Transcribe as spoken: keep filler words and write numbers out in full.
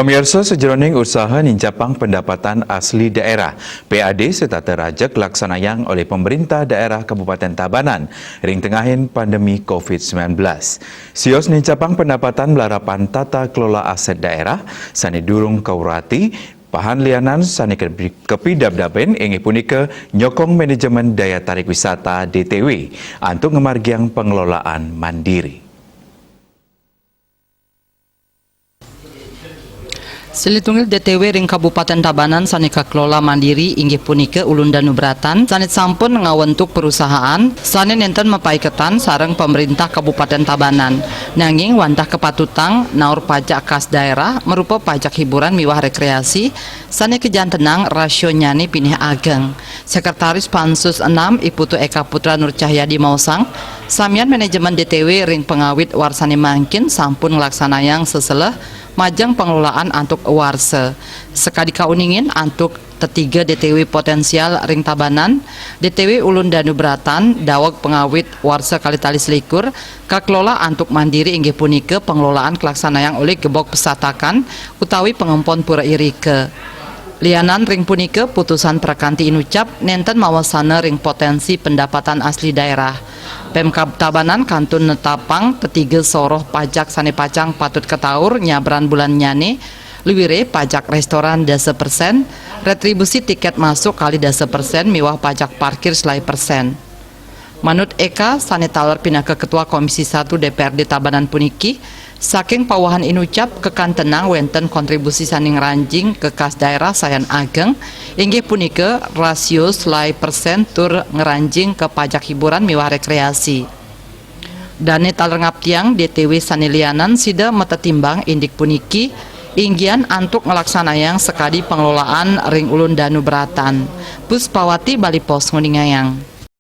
Pemirsa, sejeroning usaha nincapang pendapatan asli daerah, P A D setata rajeg laksanayang oleh pemerintah daerah Kabupaten Tabanan ring tengahin pandemi covid sembilan belas. Sios nincapang pendapatan malarapan tata kelola aset daerah sane durung kaurati, pahan lianan sane kepi-, kepidabdabin inggih punika nyokong manajemen daya tarik wisata D T W antuk ngamargiang pengelolaan mandiri. Silih tunggil D T W ring Kabupaten Tabanan sane kakelola mandiri inggih punika Ulun Danu Bratan sane sampun ngawentuk perusahaan sane nenten mapaiketan sareng pemerintah Kabupaten Tabanan. Nanging wantah kapatutang naur pajak kas daerah marupa pajak hiburan miwah rekreasi sane kajantenang rasionyane pinih ageng. Sekretaris Pansus enam, I Putu Eka Putra Nur Cahyadi maosang, samian manajemen D T W ring pangawit warsane mangkin sampun nglaksanayang seseleh majeng pengelolaan antuk warsa. Sakadi kauningin antuk tetiga D T W potensial ring Tabanan, D T W Ulun Danu Bratan, daweg pangawit warsa kalih tali selikur, kakelola antuk mandiri inggih punika pengelolaan kalaksanayang olih Gebog Pesatakan utawi Pangempon Pura Irika. Lianan ring punika, putusan prakanti inucap nenten mawasana ring potensi pendapatan asli daerah. Pemkab Tabanan kantun netapang tetiga soroh pajak sane pacang patut kataur nyabran bulannyane, luire pajak restoran dasa persen, retribusi tiket masuk kalih dasa persen miwah pajak parkir selae persen. Manut Eka, sane taler pinaka Ketua Komisi satu D P R D Tabanan puniki, saking pawahan inucap kakantenang wenten kontribusi sane ngranjing ka kas daerah sayan ageng, inggih punika rasio selae persen tur ngranjing ka pajak hiburan miwah rekreasi. Dane taler ngaptiang D T W sane lianan sida matetimbang indik puniki, inggian antuk nglaksanayang sakadi pengelolaan ring Ulun Danu Bratan. Puspawati, Bali Post, nguningayang.